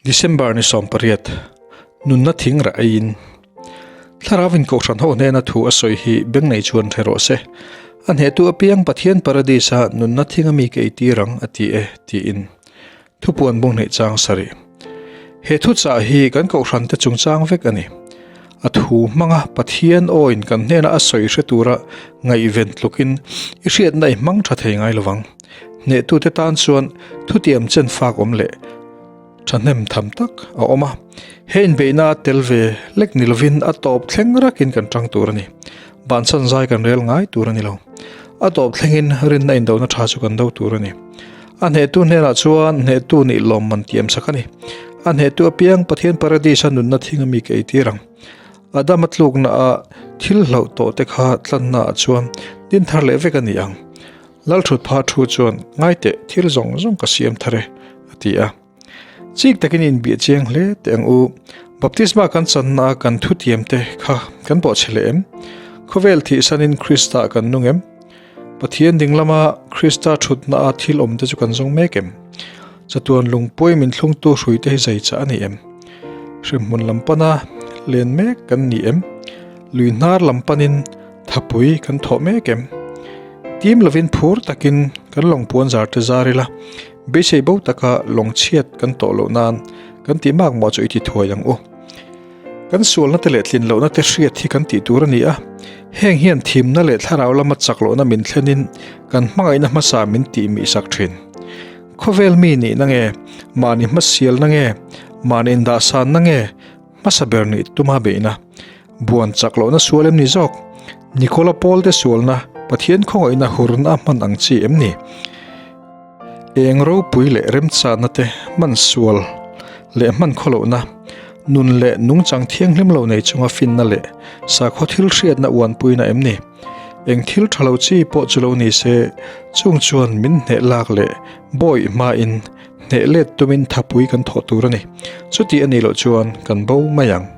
December ni 18, Nunna thing rah eiin. Thlarauin Kohhran ho hnena thu a sawi hi beng nei chuan hre rawh se. A hnehtu apiang Pathian Paradis-a nunna thing ami ka eitir ang a ti e, tiin. Thupuan bung hneih chang sarih. He thuchah hi kan Kohhran te chungchang vek a ni. A thu hmanga Pathian awin kan hnena a sawi hre tura ngaihven tlukin i hriatna i hmang tha thei ngai lovang. Hnehtute tan chuan thutiam chen fak awm leh thahnem tham tak a awm a. He inbeihna a tel ve lek ni lovin a tawp thleng rakin kan tang tur a ni. Bansan zai kan rel ngai tur a ni lo. A tawp thlengin rinna indona tha chu kan do tur a ni. A hnehtu hnenah chuan hnehtu nih lawmman tiam sak a ni. A hnehtu apiang Pathian Paradis-a nunna thing a mi ka eitir ang. Adama tlukna a thil hlauh tawh te kha tlanna ah chuan din thar leh vek a ni ang. Lalthutpha thu chuan, Ngai teh, thil zawng zawng ka siam thar e, a ti a. Chik takin inbiah chiang hle teh ang u. Baptisma kan channa a kan thutiam te kha kan bawhchhe leh em? Khawvel thihsanin Krista kan nung em? Pathian ding lama Krista thutna a thil awm te chu kan zawng mek em? Chatuan lungpuai min thlungtu hrui te hi zai chah a ni em? Hremhmun lam pana len mek kan ni em? Lui hnar lam panin thapui kan thawh mek em? Tim lovin phur takin kan lawngpuan zar te zar ila, beisei bo taka lawng chhiat kan tawh loh nan kan tih mak maw chu i ti thuai ang u. Kan sualna te leh tlin lohna te hriat hi kan tih tur a ni a, heng hian thimna leh thlarau lama chak lohna min thlenin kan hmangaihna hmasa min tih mih sak thin. Khawvel mi nihna nge, mahni hmasialna nge, mahni indahsanna nge hmasa ber nih tuma beihna, buan chak lohna sual em ni zawk? Nikola Paul te sualna Pathian khawngaihna hurna a hman ang chi em ni? Eng ropui leh remchahna te hman sual leh hman khawlohna, nun leh nungchang thianghlim lo nei chunga finna leh sakhaw thil hriatna uanpuina em ni? Eng thil tha lo chi pawh chu lo ni se, chung chuan min hneh lak leh bawih hmain hneh let tumin thapui kan thawh tur a ni. Chuti a nih loh chuan kan bo mai ang.